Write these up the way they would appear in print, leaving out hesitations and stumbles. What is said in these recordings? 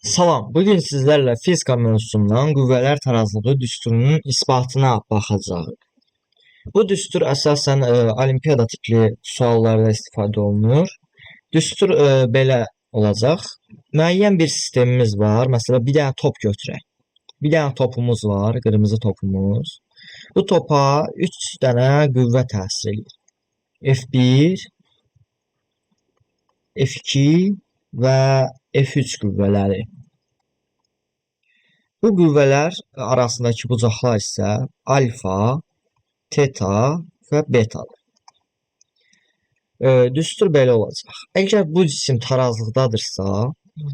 Salam, bu gün sizlərlə fizika mövzusundan qüvvələr tarazlığı düsturunun isbatına baxacağıq. Bu düstur əsasən olimpiyada tipli suallarda istifadə olunur. Düstur belə olacaq. Müəyyən bir sistemimiz var. Məsələn, bir dənə top götürək. Bir dənə topumuz var, qırmızı topumuz. Bu topa 3 dənə qüvvə təsir eləyir. F1, F2 və F3 qüvvələri. Bu qüvvələr arasındakı bucaqlar isə alfa, teta və betadır. Düstur belə olacaq. Əgər bu cisim tarazlıqdadırsa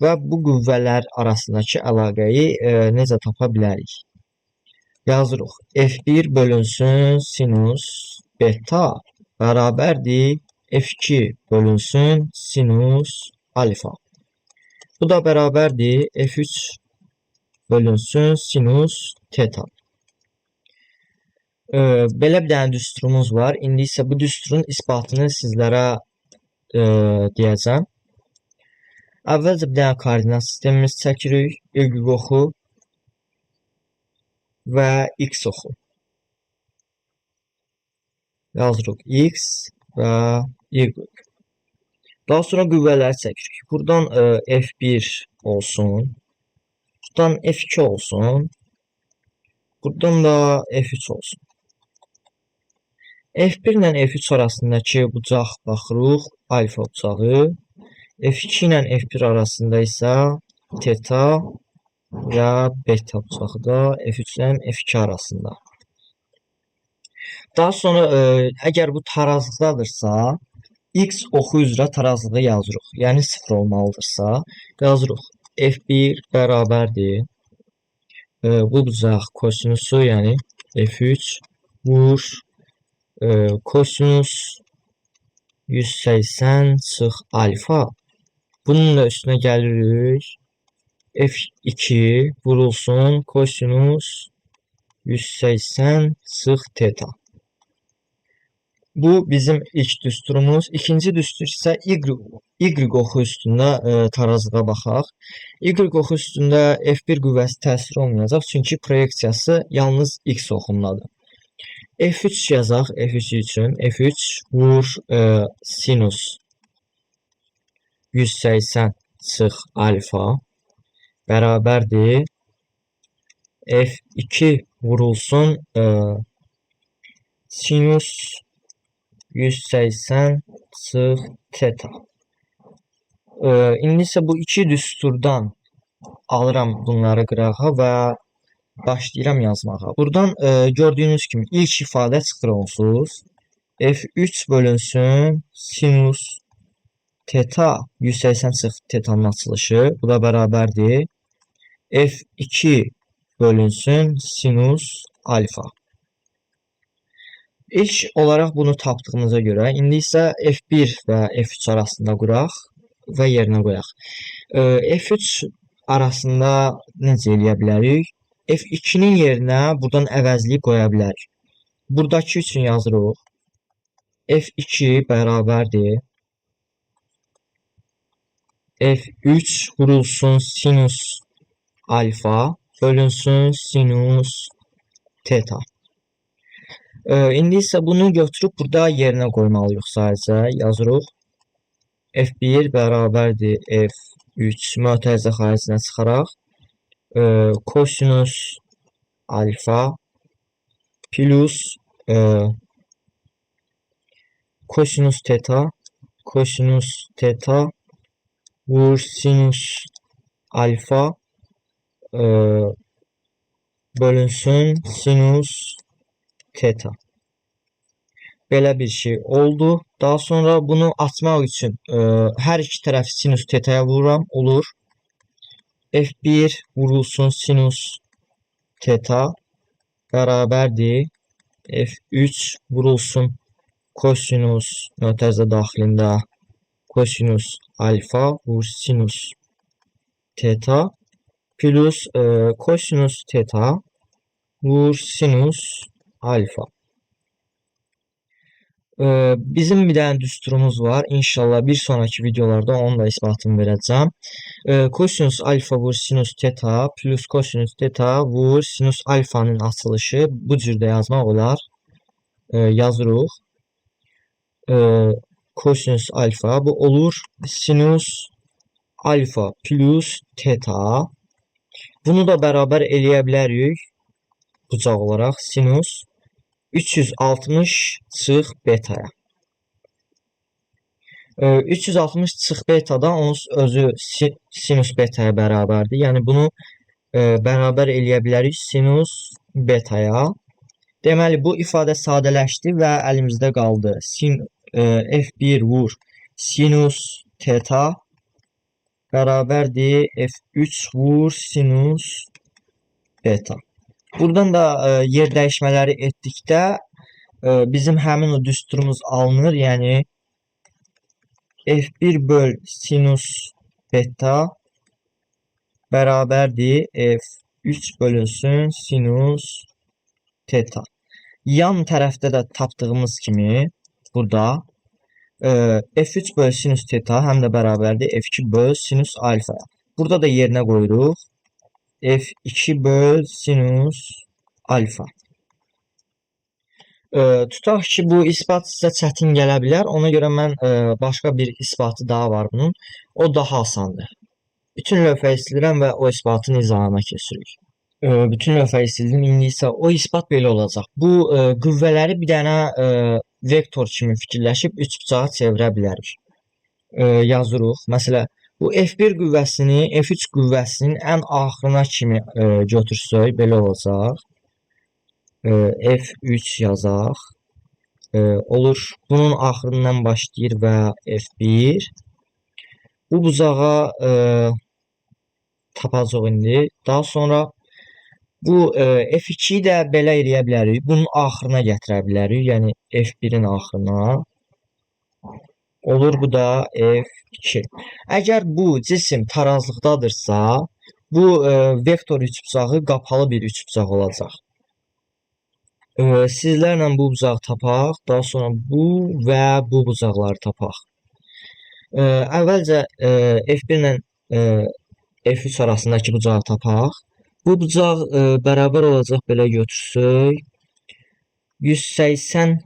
və bu qüvvələr arasındakı əlaqəyi necə tapa bilərik? Yazırıq. F1 bölünsün sinus beta bərabərdir F2 bölünsün sinus alfa. Bu da bərabərdir F3 bölünsün sinus teta. Belə bir dənə düsturumuz var. İndi isə bu düsturun isbatını sizlərə deyəcəm. Əvvəlcə bir dənə koordinat sistemimiz çəkirik. Y oxu və X oxu. Yazırıq X və Y. Daha sonra qüvvələri çəkirik. Buradan F1 olsun. Buradan F2 olsun. Buradan da F3 olsun. F1 ilə F3 arasındakı bucaq baxırıq, alfa bucağı. F2 ilə F1 arasında isə teta və beta bucağı da F3 ilə F2 arasında. Daha sonra əgər bu tarazlıqdadırsa, X oxu üzrə tarazlığı yazırıq. Yəni 0 olmalıdırsa, yazırıq. F1 bərabərdir. Bu bucaq kosinusu, yəni F3 vur kosinus 180 çıx alfa. Bunun da üstünə gəlirik. F2 vurulsun kosinus 180 çıx teta. Bu bizim ilk düsturumuz. İkinci düstur isə Y oxu üstündə tarazlığa baxaq. Y oxu üstündə F1 qüvvəsi təsir olmayacaq, çünki proyeksiyası yalnız X oxundadır. F3 yazaq F3 üçün. F3 vur sinus 180 çıx alfa bərabərdir. F2 vurulsun sinus 180 çıx teta. İndi isə bu iki düsturdan alıram bunları qırağa və başlayıram yazmağa. Buradan gördüyünüz kimi ilk ifadə çıxır onsuz. F3 bölünsün sinus teta 180 çıx tetanın açılışı. Bu da bərabərdir. F2 bölünsün sinus alfa. İlk olaraq bunu tapdığımıza görə indi isə F1 və F3 arasında quraq və yerinə qoyaq. F3 arasında necə eləyə bilərik? F2-nin yerinə buradan əvəzləyib qoya bilərik. Buradakı üçün yazırıq. F2 bərabərdir. F3 vurulsun sinus alfa bölünsün sinus teta. İndi isə bunu götürüb burada yerinə qoymalıyıq sadəcə. Yazırıq. F1 bərabərdir F3 mötərizə xaricinə çıxaraq kosinus alfa plus kosinus teta kosinus teta vur sinus alfa bölünsün sinus teta. Belə bir şey oldu. Daha sonra bunu açmaq üçün hər iki tərəf sinus tetaya vururam. Olur. F1 vurulsun sinus teta bərabərdir. F3 vurulsun kosinus mötərizə daxilində kosinus alfa vur sinus teta plus kosinus teta vur sinus alfa. Bizim bir dənə düsturumuz var. İnşallah bir sonraki videolarda onun da isbatını verəcəm. Kosinus alfa vur sinus teta plus kosinus teta vur sinus alfanın açılışı bu cür də yazmaq olar. Yazırıq. Kosinus alfa bu olur sinus alfa plus teta. Bunu da bərabər eləyə bilərik bucaq olaraq sinus 360 çıx betaya. 360 çıx beta da onun özü sinus betaya bərabərdir. Yəni bunu bərabər eləyə bilərik sinus betaya. Deməli bu ifadə sadələşdi və əlimizdə qaldı. F1 vur sinus teta bərabərdir F3 vur sinus beta. Buradan da yer dəyişmələri etdikdə bizim həmin o düsturumuz alınır. Yəni F1 böl sinus beta bərabərdir F3 bölünsün sinus teta. Yan tərəfdə də tapdığımız kimi burada F3 böl sinus teta həm də bərabərdir F2 böl sinus alfaya. Burada da yerinə qoyuruq. F2 böl sinus alfa. Tutaq ki, bu isbat sizə çətin gələ bilər. Ona görə mən başqa bir isbatı daha var bunun. O daha asandır. Bütün lövhəyi silirəm və o isbatın izahına keçirik. Bütün lövhəyi sildim. İndi isə o isbat belə olacaq. Bu qüvvələri bir dənə vektor kimi fikirləşib üçbucağa çevirə bilərik. Yazırıq. Məsələ, bu F1 qüvvəsini F3 qüvvəsinin ən axırına kimi götürsək belə olacaq. F3 yazaq. Olur. Bunun axırından başlayır və F1. Bu bucağa tapacaq indi. Daha sonra bu F2-yi də belə eləyə bilərik. Bunun axırına gətirə bilərik. Yəni F1-in axırına. Olur bu da F2. Əgər bu cisim tarazlıqdadırsa, bu vektor üçbucağı qapalı bir üçbucaq olacaq. Sizlərlə bu bucağı tapaq, daha sonra bu və bu bucaqları tapaq. Əvvəlcə F1 ilə F3 arasındakı bucağı tapaq. Bu bucaq bərabər olacaq belə götürsək 180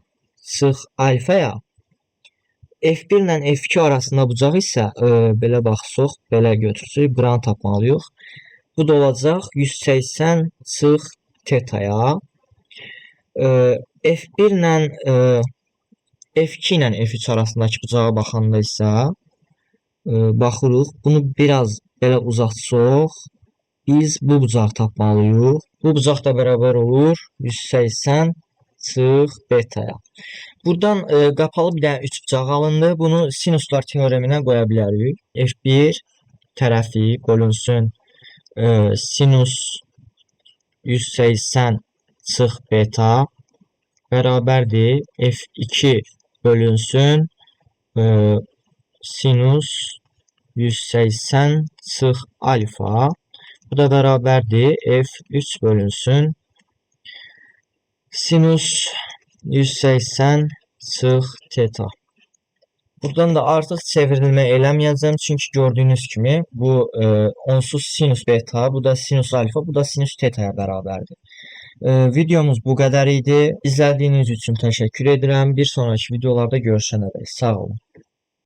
çıx alfaya. F1 ilə F2 arasında bucaq isə belə baxsaq, belə götürsək buranı tapmalıyıq. Bu da olacaq 180 çıx tetaya. F1 ilə F2 ilə F3 arasındakı bucağa baxanda isə baxırıq. Bunu biraz belə uzatsaq, biz bu bucağı tapmalıyıq. Bu bucaq da bərabər olur 180 çıx betaya. Buradan qapalı bir dənə üçbucaq alındı. Bunu sinuslar teoreminə qoya bilərik. F1 tərəfi bölünsün sinus 180 çıx beta bərabərdir F2 bölünsün sinus 180 çıx alfa. Bu da bərabərdir F3 bölünsün sinus 180 çıx teta. Buradan da artıq çevrilmə eləməyəcəm. Çünki gördüyünüz kimi bu onsuz sinus beta, bu da sinus alfa, bu da sinus tetaya bərabərdir. Videomuz bu qədər idi. İzlədiyiniz üçün təşəkkür edirəm. Bir sonraki videolarda görüşənədək sağ olun.